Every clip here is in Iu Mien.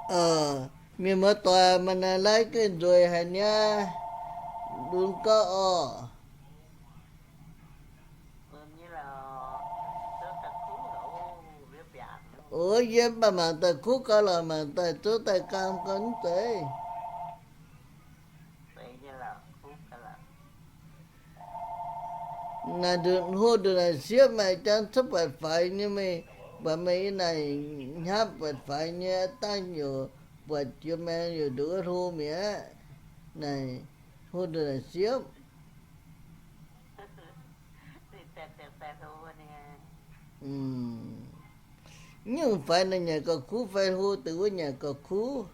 Mienh muoz-doic, maaih naaic laaiv gengh nzueic haic niaa, lunx gauv orqc. O, yie mv baac mangc daaih kuv gau lorqc, mangc daaih zouv daaih gaam gau mv zeiz. Naaic nduqc hlo nduqc naaic siepv maaih jangx cuotv buatc faix nyei meih, mv baac meih yie naaic hnyapv buatc faix nyei daaih youc buatc jiex maengx youc nduqc wuov hlo mi'aqv. Naaic hlo nduqc naaic siepv. Nyungc faix naaic nyanc gauh kuv fai hlo deix wuov nyanc gauh kuv?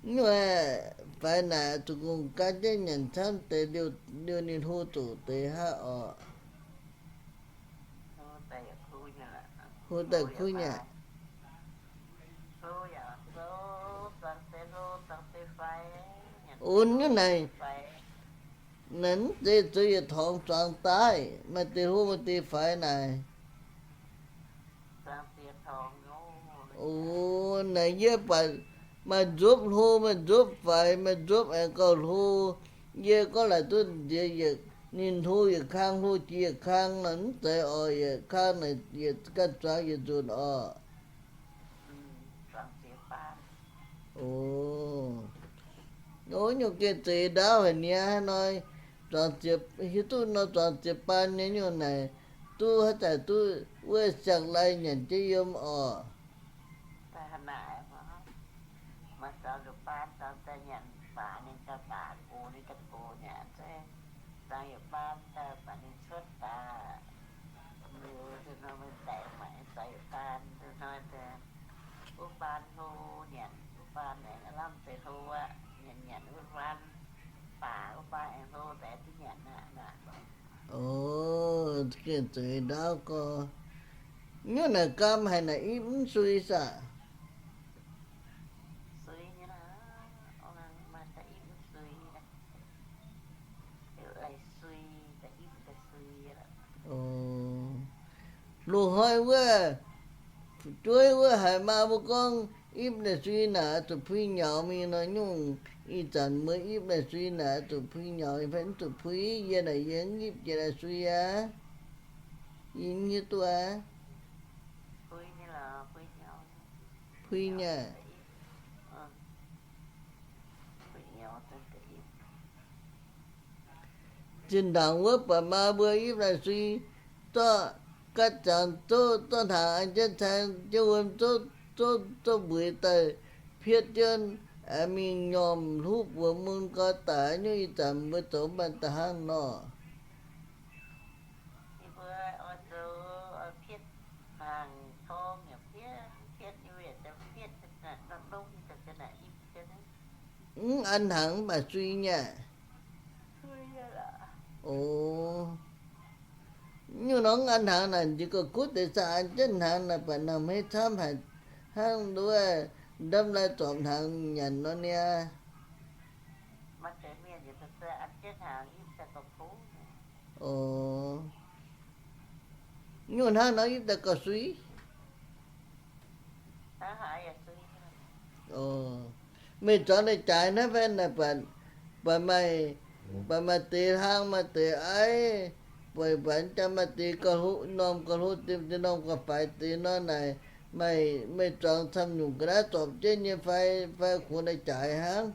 Nyungc faix naaic zuqc gong gan jienv nyanc camv deix liouh ninh hlo zoqc deix hnangv orqc. Hlo daaih kuv nyei. O, nyungc naaic, naaic mv zeiz zoux yietc torngx zuangx daaih, maaih deix hlo maaih deix faix naaic. O, naaic yie buatc maaih nzuopv hlo, maaih nzuopv faix, maaih nzuopv aengx gauh hlo. Yie gorngv laaic duqv nziex yietc, ninh hlo yietc kang, hlo jiex yietc kang nor mv zeiz orqc, yietc kang naaic yietc ganh zuangx yietc nzunc orqc. O, o, nyungc gengh zeix ndaauv haic niaa hnoi. Zuangx ziex, hiuv duqv nor zuangx ziex baan nyei nyungc naaic, duqv haaix zanc duqv wuov siang-lai nyanc jienv yiem orqc. O, gengh zeix ndaauv gorx. Nyungc naaic gaam haic naaic ipv mv sui saah? Loz-hnoi wuov, fu'jueiv wuov haiz maa mbuo gorngv ipv naaic sui naaic oix zuqc puix nyaux mingh nor, nyungc ih zanc mbuo ipv naaic sui naaic oix zuqc puix nyaux fai mv zuqc puix? Yie naaic yie mv ipv jiex naaic sui aqv. Yie mv hiuv duqv aqv. Puix nyei. Zinh ndaangc wuov buatc maa mbuo ipv naaic sui, zorqv gaatv jangx zouv, zorqv hnaangx an jienv caeng jienv wuom zouv, zouv, zouv mbueix daaih pietv jienv, mingh nyormh hluv buoz mun gau daic nyungc. Ih zanc mbuo zoux mv baac da'hnangv nor. Mv an hnaangx mv baac sui nyei. O, nyungc nor mv an hnaangx naaic nziex gauh kuv deix, za'gengh an jienv hnaangx naaic baac nangh hmeiv camv haic hnangv nduov, ndamv lai zorpc hnaangx nyanc nor niaa. O, nyungc hnangv nor ipv daaih gauh sui. O, meih zuangx deix jaaix naaiv fai naaic, buatc maaih, buatc maaih deix hlang maaih deix aiv, buatc, buatc jangx maaih deix gauh hlo, norm gauh hlo deix, norm gauh faix deix nor naaic, meih zuangx camv nyungc ga'naaiv zorpc jienv nyei fai, fai kungx deix jaaix hnangv?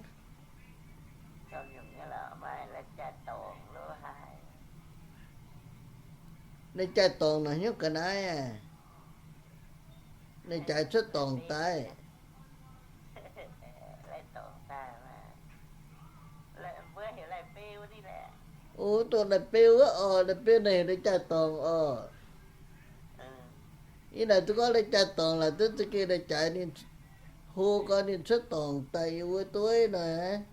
Deix jaaix-dorngc naaic hnyouv ga'naaiv aqv. Deix jaaix cuotv dorngc daaih. O, dongh lai-beu wuov orqc, lai-beu naaic heuc deix jaaix-dorngc orqc. Yie naaic duqv gorngv deix jaaix-dorngc laaic duqv za'gengh deix jaaix ninh hlo gau ninh cuotv dorngc daaih yie wuov dueiv nor.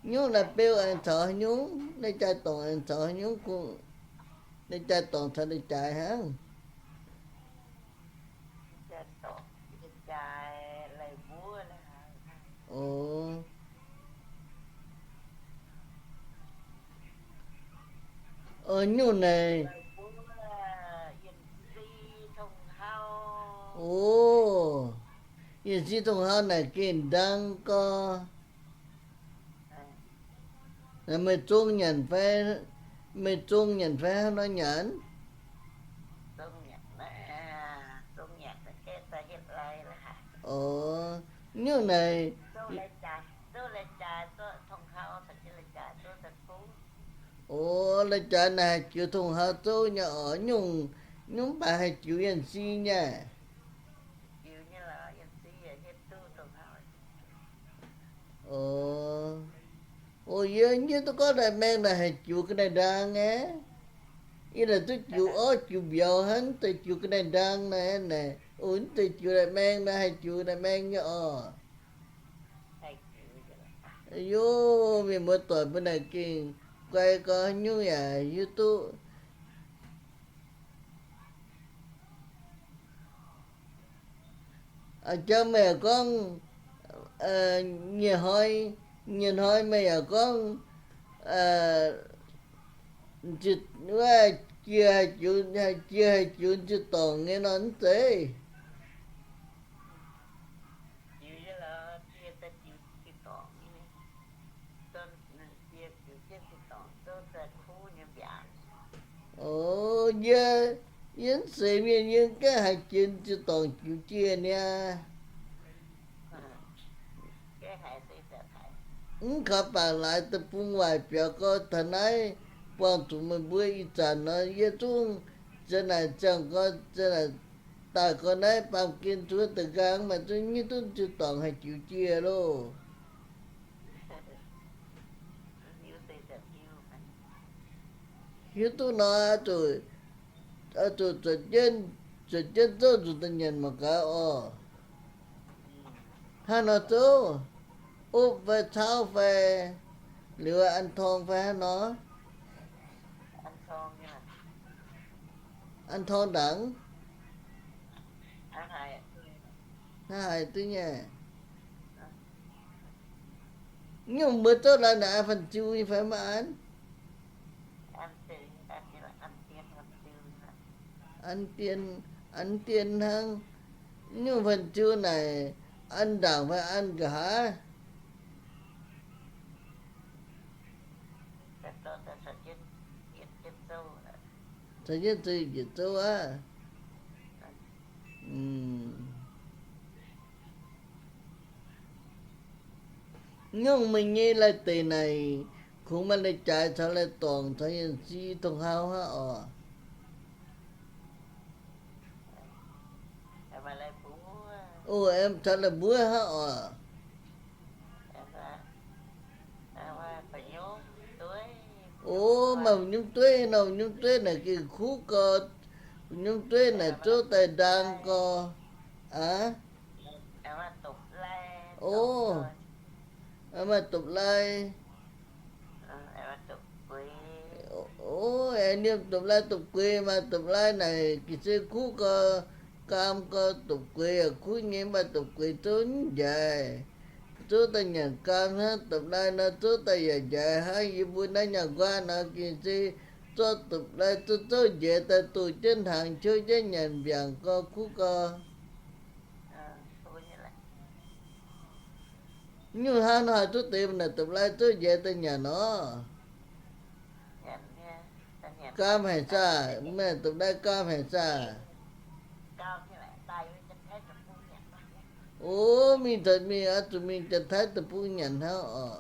Nyungc lai-beu aengx caux haaix nyungc? Deix jaaix-dorngc aengx caux haaix nyungc? Deix jaaix-dorngc caux deix jaaix hnangv. O, Nyungc naaic. O, Yienh Si Tongh Hau naaic gengh ndang gorx. Meih zong nyanc fai, meih zong nyanc fai hnangv nor nyanc? O, nyungc naaic. O, lai-jaaix naaic haih jiux Tongh Hau zouv nyei oc. Nyungc, nyungc mv baac haih jiux Yienh Si nyei. O, o, yie, yie duqv gorngv naaic maeng naaic haih jiux ga'naaiv-ndaang nyei. Yie naaic duqv jiux orv jiux mbiauz hnangv, deix jiux ga'naaiv-ndaang naaic, naaic, o, deix jiux naaic maeng naaic haih jiux naaic maeng nyei oc. Yo, mienh muoz doic mbuo naaic gengh guai gorx nyungc yaac hiuv duqv. A'jang meih yaac gorngv, nyic hnoi, nyic hnoi meih yaac gorngv, wuov, jiex haih jiux, jiex haih jiux nziu-dorngc nyei nor mv zeiz? O, yie, yie mv zeiz mienh, yie gaengh haiz jiex nziu-dorngc jiux jiex niaa. Mv kaux baac laaix deic-bung waaic biaux gorx taux naaiv, buangh zuqc meih mbuo ih zanc nor, yie zungv za'naaic ziangh gorx, za'naaic daaih gorx naaiv baamh gen zuov deix nqaang, maaih zungv nyiv duqv nziu-dorngc haih jiux jiex loh. Hiuv duqv nor, oix zuqc, oix zuqc zuotc jienv, zuotc jienv zouv nzunc daaih nyanc mangc gaax oc. Hnangv nor zouv, opv fai cauv fai, liuz an torng fai hnangv nor? An torng ndaangc. Hnangv haaix duqv nyei? Nyungc mbuo zouv laanh naaic an fan-ziu nyei fai maiv an? An dien, an dien hnangv. Nyungc fan-ziu naaic an ndaangc fai an nqa'haav? Caux jienv zouv yietc zouv aqv. Nyungc meih nyei lai-deic naaic, kungx maaih lai-jaaix caux lai-dorngc caux Yienh Si Tongh Hau hnangv oc. O, aengx caux lai-mbuov hnangv oc. O, maaih nyungc dueiv nor, nyungc dueiv naaic gengh kuv gorx. Nyungc dueiv naaic zouv daaih ndaang gorx aqv. O, maaih dopc-lai. O, aengx liemh dopc-lai dopc-gueix. Maaih dopc-lai naaic gengh se kuv gorx, gaam gorx, dopc-gueix yaac kuv nyei, mv baac dopc-gueix zouv mv njaix. Zouv daaih nyanc gaam hnangv. Dopc-lai nor zouv daaih yaac njaix hnangv. Yie mbuo naaiv nyaah nquaah nor gengh se zorqv dopc-lai zouv zouv njaix daaih doh jienv hnaangx, ciouv jienv nyanc, mbiaangc gorx, kuv gorx. Nyungc hnangv nor haih duqv deix naaic dopc-lai zouv njaix daaih nyanc nor? Gaam haic saah? Mv dopc-lai gaam haic saah? O, mingh, mingh oix zuqc mingh Janx-Taiv deic-bung nyanc hnangv oc.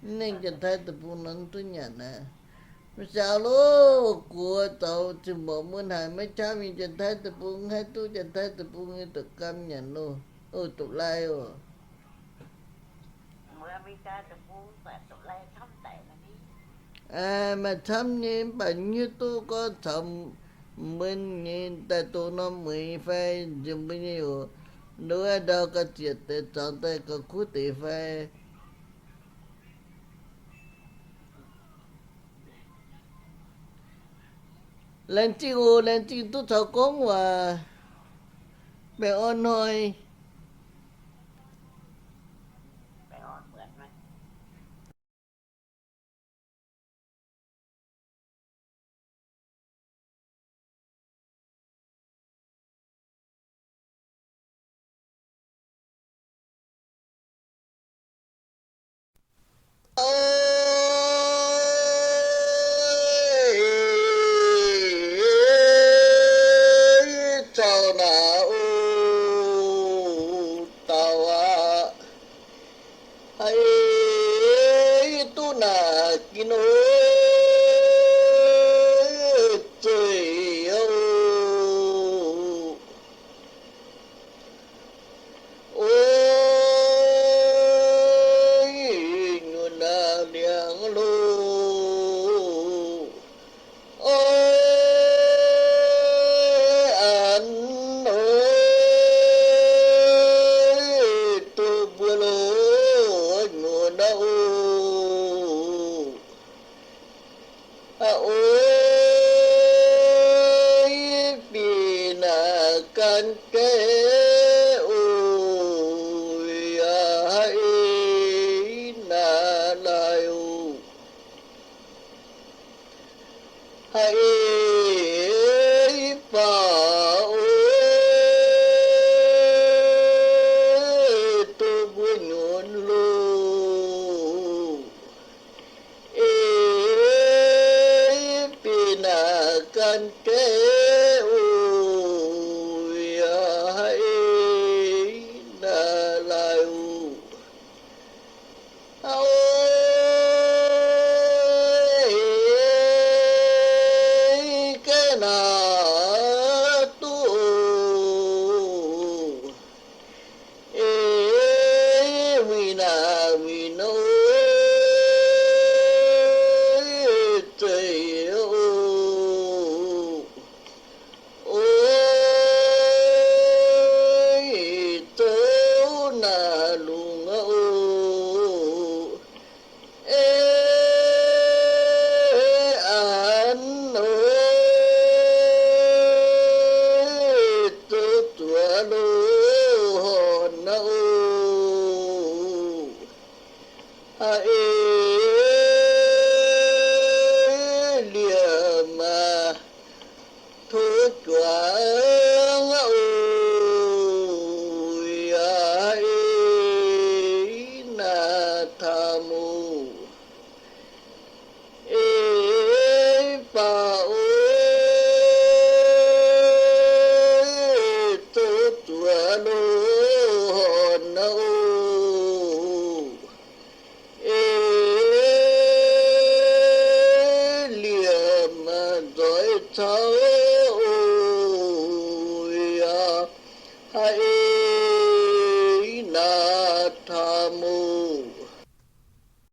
Mv nengh Janx-Taiv deic-bung nor mv duqv nyanc aqv. Mv siaaux loh, guoqv zoux ziangh mborqc mun haic, maiv qaqv mingh Janx-Taiv deic-bung, haih duqv Janx-Taiv deic-bung nyei dopc gaam nyanc loh. O, dopc-lai oc. Maaih camv nyei, mv baac hiuv duqv gorngv caux mbuo nyei daaih doh norm mueiz fai nziex mbuo nyei oc. Nduov ndau ga'ziec deix zuangx daaih ga'kuv deix fai. Laengz zingh oc, laengz zingh duqv caux gorngv waac. Baengh orn hnoi. Ih nor, zeiz oc. O, nyunc naaiv liangx loh. Oix an oix duqv mbuo loh nyunc naaiv oc. Aa, oix fih naaic gan gaiv oc, yaac haiz naaic laaix oc. Haiz faaux oix duqv mbuo nyunc loh. Ei, fih naaic gan gaiv oc, yaac haiz naaic laaix oc. Oix gaiv naaic duqv oc. Ei, wuic naaic wuic nor, oix zeiz oc. Oix zoux naaic lungh oc. Ei, an oix zoux zuoqc loh horn oc. Haiz liemh maah, tov juangx oc, yaac haiz naaic taux oc. Ei, faaux oix zoux zuoqc loh horn oc. Ei, liemh maah, nzoih caux